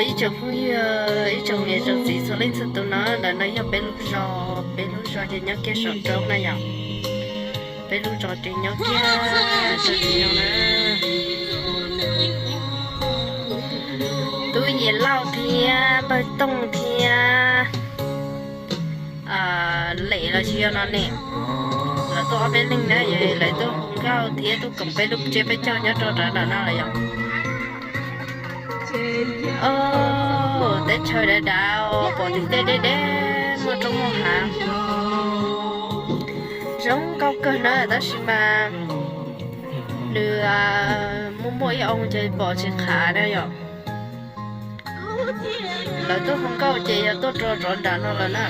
Ib tsoom phooj ywg, ib tsoom niam tsoom txiv txhua leej txhua tus no, ntawm no yog peb lub zos, peb lub zos ces nyob kiag saum roob na yom. Peb lub zos ces nyob kiag saum roob na. Tub Yim Lauj thiab npawg Tooj thiab Lem los tsis yog no ne, lawv tuaj ob peb leeg na, lawv tuaj hu nkauj thiab tuaj koom peb lub tsiab peb caug nyob rau nram no lawm yom. Teb chaws dav dav, pom tej deb deb, muaj roob muaj hav, zoo nkauj kawg na, tab sis mas nws muaj muaj ib oo ces pom tsis qhav na yom. Lawv tuaj hu nkauj ces yog tuaj rau rov nram no lawm na,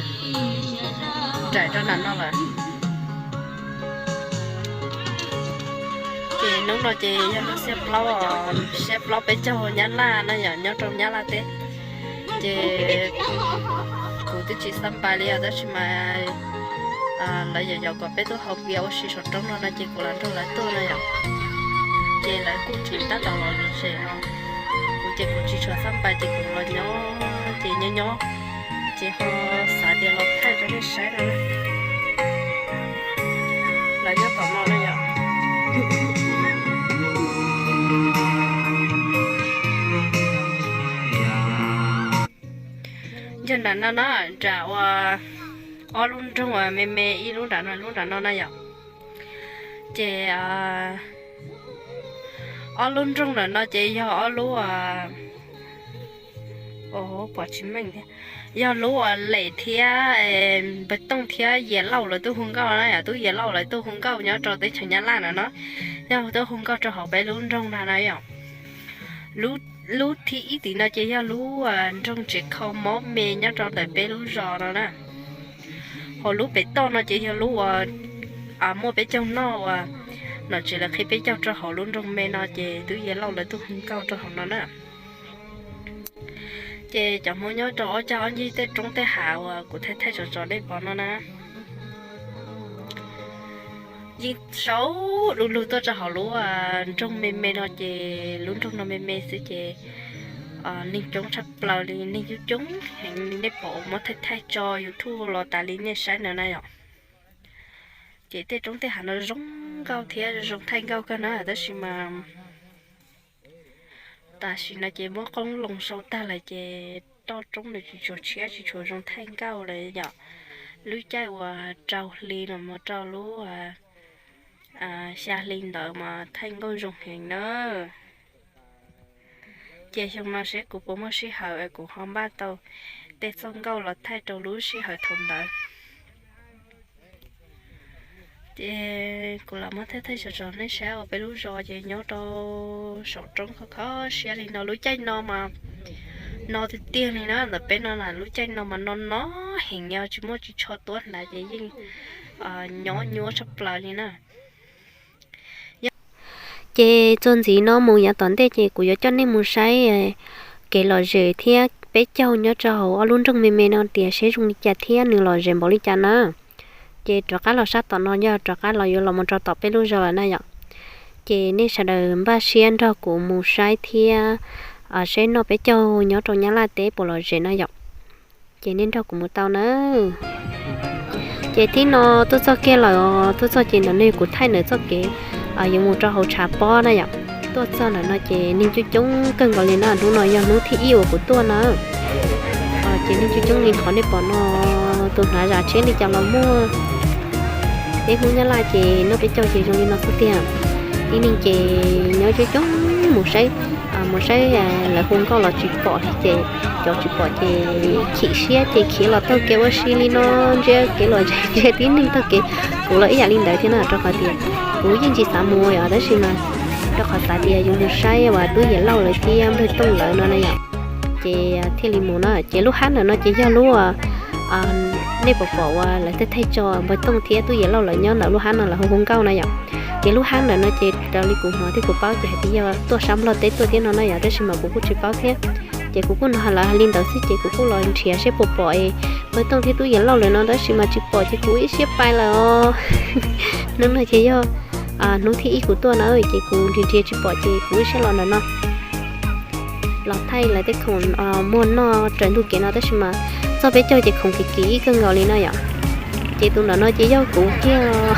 nraim rau nram no lawm. Ces hnub no ces yog hnub xiab plaub, xiab plaub peb caug nyab laj na yom, nyob rau nyab laj teb. Ces kuv twb tsis xab npais li os, tab sis mas lawv yom yom kom peb tuaj haus npias ua si saum roob no no ces kuv los nrog lawv tuaj no yom. Ces lawv kuj tsis tab tom los lawm ces kuv ces kuv tsis tshua xab npais ces kuv los nyob ces nyob nyob ces ho xav tias los thaij rau nej saib no. Lawv nyob tom no na yom. Yog nram no na, nram uas ob lub nroog uas me me ib lub nram no lub nram no na yom. Ces ob lub nroog nram no ces yog ob lub, pom tsis meej thiab, yog lub uas Lem thiab npawg Tooj thiab Yim Lauj lawv tuaj hu nkauj na yom. Tub Yim Lauj lawv tuaj hu nkauj nyob rau teb chaws nyab laj no no, yog tuaj hu nkauj rau hauv peb lub nroog na na yom. Lub thib ib tim no ces yog lub nroog tsev kho mob me nyob rau ntawm peb lub zos no na. Hos lub pem toj no ces yog lub uas muaj peb caug noj uas nom tswv lawv qhib peb caug rau hauv lub nroog me no ces Tub Yim Lauj lawv tuaj hu nkauj rau hauv no na. Ces cov Hmoob nyob rau ob cag ob ncig tej roob tej hav uas kuv thaij thaij tso tso nej pom no na, yeej sau du lug tuaj rau hauv lub nroog me me no ces lub nroog no me me xwb ces neeg coob tshaj plaws li, neeg coob coob heev li nej pom uas muab thaij thaij tso YouTube los tas li nej saib ntawd na yom. Ces tej roob tej hav no zoo nkauj thiab zoo thaij nkauj kawg na, tab sis mas tam sim no ces muab qoob loo sau tag lawm ces toj roob nws tsis tshua tshiab tsis tshua zoo thaij nkauj lawm yom. Lub caij uas rau hli no mus rau lub xya hli ntawd mas thaij nkauj zoo heev na. Ces xyoo no seb kuv puas muaj sij hawm kuv ho npaj tau tej txoj nkauj los thaij rau lub sij hawm thaum ntawd. Ces kuv los muab thaij thaij tso tso nej saib uas peb lub zos ces nyob rau saum roob kho kho siab li no. Lub caij no mas no tiag tiag li na, ntawm peb no na lub caij no mas no no heev, yog tsis muaj ris tsho tuab hnav ces yeej nyob nyuaj tshaj plaws li na. Ces txuas ntxiv no mus yav tom ntej ces kuv yuav coj nej mus saib kev lom zem thiab peb caug nyob rau hauv ob lub nroog me me no tias seb zoo li cas thiab nws lom zem npaum li cas na. Ces rov qab los sab tom no yog rov qab los yuav los mus rau tom peb lub zos lawm na yom. Ces nej sawv daws npaj siab nrog kuv mus saib thiab seb noj peb caug nyob rau Nyab Laj teb puas lom zem na yom. Ces nej nrog kuv mus tau na. Ces thib no tuaj txog kiag lawm, tuaj txog ces ntawm no kuv thaij ntawm txoj kev yuav mus rau hauv tshav pob na yom. Tuaj txog ntawm no ces neeg coob coob kawg nkaus li na, hnub no yog hnub thib ib uas kuv tuaj na. Ces neeg coob coob li qhov nej pom no, tus hnav zam tsheb li cas los muaj. Peb Hmoob Nyab Laj ces noj peb caug ces zoo li no xwb tiag. Tib neeg ces nyob coob coob mus saib, mus saib lawv hu nkauj los tsis pom li ces cov tsis pom ces chim siab ces khiav los taug kev ua si li no, ntsia kev los ntsia tib neeg taug kev. Kuv los ib yam li ntawd thiab na, rau qhov tias kuv yeej tsis xav mus yom, tab sis mas rau qhov xav tias yuav mus saib uas Tub Yim Lauj lawv thiab Npawg Tooj lawv no na yom. Ces thiaj li mus na. Ces lub hab ntawm no ces yog lub nej pom pom uas lawv thaij thaij tso Npawg Tooj thiab Tub Yim Lauj lawv nyob ntawm lub hab no lawv hu hu nkauj na yom. Ces lub hab ntawm no ces raws li kuv hnov thiab kuv paub ces hais tias yog tuaj sab Nplog teb tuaj thiab no na yom, tab sis mas kuv kuj tsis paub thiab. Ces kuv kuj hnov lawv hais li ntawd xwb ces kuv kuj los nrhiav seb puas pom es Npawg Tooj thiab Tub Yim Lauj lawv no, tab sis mas tsis pom ces kuv ib siab pais lawm os. Hnub no ces yog hnub thib ib kuv tuaj na, ces kuv nrhiav nrhiav tsis pom ces kuv ib siab los ntawm no. los thaij lawv tej khoom muag noj raws ntug kev no tab sis mas txog peb caug ces khoom kim kim ib kawg nkaus li no yom. Ces tus nram no ces yog kuv kiag.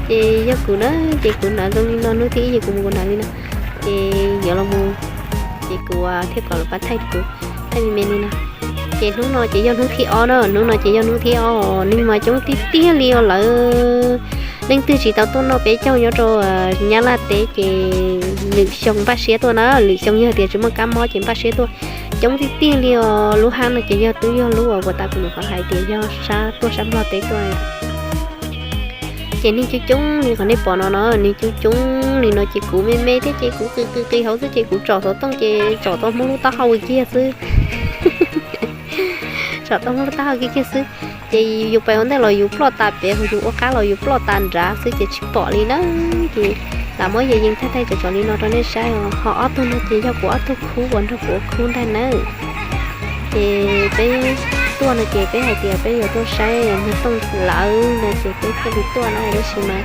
Ces yog kuv na, ces kuv hnav zoo li no, hnub thib ib ces kuv mus kuv hnav li no, ces yuav los mus, ces kuv thiaj kom lawv pab thaij kuv, thaij me me li no. Ces hnub no ces yog hnub thib ob na, hnub no ces yog hnub thib ob, neeg mas coob tiag tiag li os lawm. Leej twg tsis tau tuaj noj peb caug nyob rau Nyab Laj teb ces lwm xyoo npaj siab tuaj na, lwm xyoo yog tias tsis muaj kab mob ces npaj siab tuaj. Coob tiag tiag li os, lub hab no ces yog twb yog lub uas puas tas kuv nyuam qhuav hais tias yog sab tuaj sab Nplog teb tuaj. Ces neeg coob coob li qhov nej pom no no, neeg coob coob li no ces kuv me me thiab ces kuv qis qis qis hauv xwb ces kuv tsom xov tooj ces tsom tau Hmoob lub taub hau kiag xwb. Tsom tau Hmoob lub taub hau kiag kiag xwb. Ces yus pais ua ntej los yus ploj tas pem, yus ua qab los yus ploj tas nrad xwb ces tsis pom li na. Ces lam muab yos yees thaij thaij tsom tsom li no rau nej saib os. Ho ob tug no ces yog kuv ob tug khub uas nrog kuv ua khub ntag nawb. Ces peb tuaj no ces peb hais tias peb yuav tuaj saib Npawg Tooj lawv no ces peb thiaj li tuaj na, tab sis mas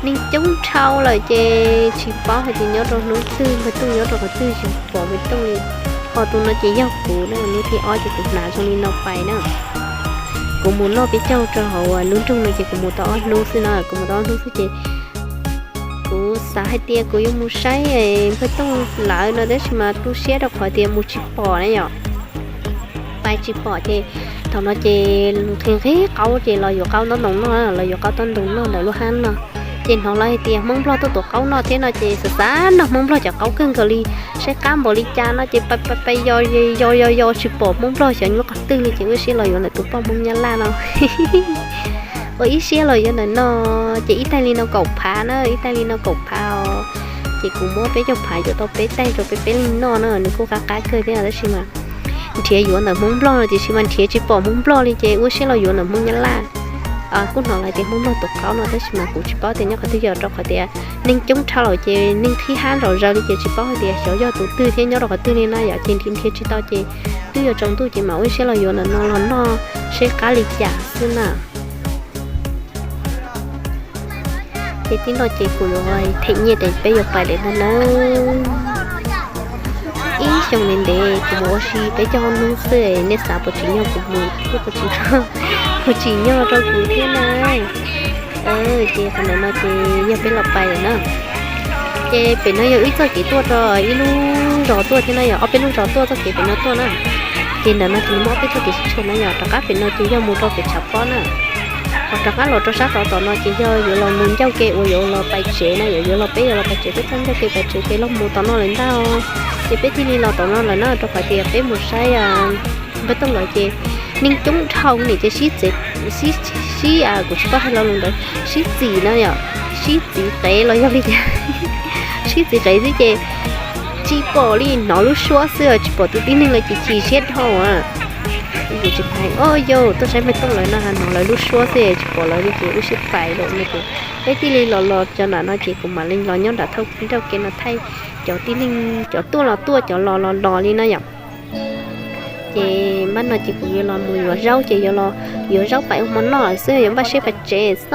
neeg coob dhau lawm ces tsis paub hais tias nyob rau hnub twg, Npawg Tooj nyob rau qhov twg tsis pom Npawg Tooj li. Ho tus no ces yog kuv na, hnub thib ob ces kuv hnav zoo li no pais na. Kuv mus noj peb caug rau hauv lub nroog no ces kuv mus tau ob hnub xwb na, kuv mus tau ob hnub xwb ces kuv xav hais tias kuv yuav mus saib Npawg Tooj lawv no tab sis mas tu siab rau qhov tias mus tsis pom na yom. Pais tsis pom ces thaum no ces nqhis nqhis qaub ces los yuav qaub ntaub ntoo noj, los yuav qaub ntaub ntoo noj ntawm lub hab no. Ces hnov lawv hais tias Hmoob Nplog tuaj tuav qaub noj thiab no ces xav xav noj Hmoob Nplog cov qaub kawg nkaus li, saib qab npaum li cas no ces pais pais pais yos yos yos yos tsis pom Hmoob Nplog xyov nyob qhov twg li ces ua siab los yuav ntawm tus poj Hmoob Nyab Laj no. Ua ib siab los yuav ntawm no, ces ib taig li no kaum phav na, ib taig li no kaum phav os. Ces kuv muab peb caug phav yuav tau peb taig rau peb peb leeg noj na, nws kuj qab qab kawg thiab tab sis mas nrhiav yuav ntawm Hmoob Nplog no tiam sis mas nrhiav tsis pom Hmoob Nplog li ces ua siab los yuav ntawm Hmoob Nyab Laj. Kuj hnov lawv tias Hmoob Nplog tuav qaub no tab sis mas kuv tsis paub tias nyob qhov twg yog rau qhov tias neeg coob dhau lawm ces neeg qhib hab nraum zaws li ces tsis paub hais tias xyov yog tus twg thiab nyob rau qhov twg li na yom, ces nrhiav nrhiav tsis tau ces twb yuav tsaus ntuj ces mam ua siab los yuav ntawm no los noj seb qab li cas xwb na. Ces tib no ces kuv yuav them nyiaj ces peb yuav pais lawm ntag nawb. Ib xyoo ntev ntev kuv mus ua si peb caug hnub xwb, nej xav puas tsim nyog kuv mus thiab puas tsim nyog, puas tsim nyog rau kuv thiab na. Ces qhov ntawm no ces yog peb los pais lawm na. Ces pem no yog ib txoj kev tuaj rau ib lub zos tuaj thiab na, yog ob peb lub zos tuaj txoj kev pem no tuaj na. Ces ntawm no ces nws muaj ob peb txoj kev sib tshuam na, yog rov qab pem no ces yog mus rau pem tshav pob na. Ho rov qab los rau sab tod tom no ces yog yuav los mus ncauj ke uas yuav los pais tsev na, yog yuav los peb yuav los pais tsev, peb txoj ncauj ke pais tsev ces los mus tom no lawm ntag. Ces peb thiaj li los tom no lawm na, rau qhov tias peb mus saib Npawg Tooj lawv ces neeg coob dhau ni ces sib txev, sib, sib, kuv tsis paub hais lo lus ntawd, sib txim na yom, sib txim qev los yog li cas, sib txim qev xwb ces tsis pom li, hnov lub suab xwb tsis pom tus tib neeg lawm ces chim siab dhau. Kuv tsis pais, o yau, tuaj saib Npawg Tooj lawv no hnov lawv lub suab xwb tsis pom lawv li ces wb sib pais lawm no ces peb thiaj li los los cov nram no ces kuv mam li los nyob nram thauj nrauj kev no thaij cov tib neeg, cov tuaj los tuaj, cov los los los li no yom. Ces npaj no ces kuv yuav los mus yuav zaub ces yuav los yuav zaub pais ua hmo noj lawm xwb, yuav npaj siab pais tsev xwb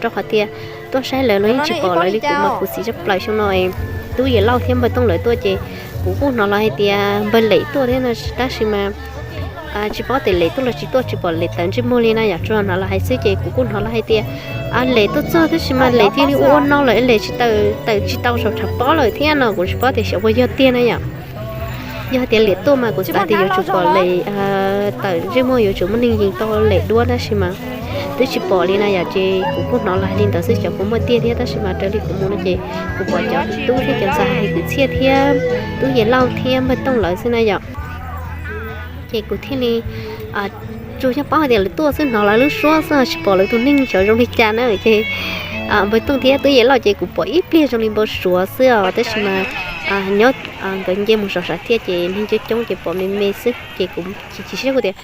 rau qhov tias tuaj saib lawv los yeej tsis pom lawv li. Kuv mas kuv xav tshaj plaws xyoo no Tub Yawm Lauj thiab Npawg Tooj lawv tuaj ces kuv kuj hnov lawv hais tias Npawg Lem tuaj thiab no tab sis mas tsis paub tias Lem tuaj los tsis tuaj, tsis pom Lem tawm ntsej muag li na yom, tsuas hnov lawv hais xwb ces kuv kuj hnov lawv hais tias Lem tuaj txog tab sis mas Lem thiaj li ua ua no lawm, Lem tsis tawm, tawm tsis tau saum tshav pob lawm thiab no, kuv tsis paub tias xyov puas yog tiag na yom. Yog hais tias Lem tuaj mas kuv xav tias yuav tsum pom Lem tawm ntsej muag, yuav tsum muaj neeg yees tau Lem duab tab sis mas twb tsis pom li na yom, ces kuv kuj hnov lawv hais li ntawd xwb, xyov puas muaj tiag thiab tab sis mas raws li kuv mus no ces kuv pom cov tub thiab cov ntxhais hais kwv txhiaj thiab Tub Yawm Lauj thiab Npawg Tooj lawv xwb na yom. Ces kuv thiaj li tsuas yog paub hais tias lawv tuaj xwb, hnov lawv lub suab xwb tsis pom lawv tus neeg xyov zoo li cas na. Ces Npawg Tooj thiab Tub Yawm Lauj ces kuv pom ib pliag zoo li npau suav xwb os, tab sis mas nyob nkawd nce mus saum sav thiaj ces neeg coob coob ces pom me me xwb ces kuv chim chim siab kuv tias,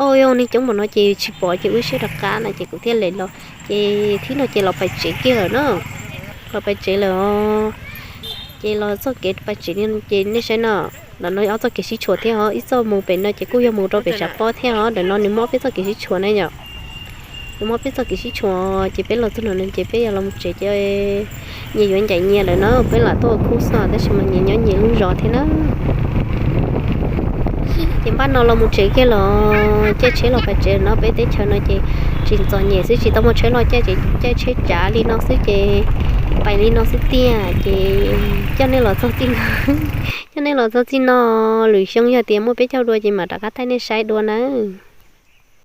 o yog neeg coob npaum no ces tsis pom ces wb siab rov qab na ces kuv thiaj li los. Ces thib no ces los pais tsev kiag lawm na, los pais tsev lawm os. Ces los txoj kev pais tsev ces nej saib no, ntawm no ob txoj kev sib tshuam thiab os, ib txoj mus pem no ces kuj yog mus rau pem tshav pob thiab os, ntawm no nws muaj peb txoj kev sib tshuam na yom. Yuav muab peb txoj kev sib tshuam ces peb los txog no ces peb yuav los mus tsev ces nyias yuav ncaim nyias lawm na, peb lam tuaj ua khub xwb tab sis mas nyias nyob nyias lub zos thiab na. Ces npaj no los mus tsev kiag los caij tsheb los pais tsev no, peb teb chaws no ces tsis txom nyem xwb tsis tau muaj tsheb loj caij ces caij tsheb tsav li no xwb ces pais li no xwb tiag ces coj nej los txog txij no, coj nej los txog txij no, lwm xyoo yog tias muaj peb caug dua ces mam rov qab thaij nej saib dua nawb.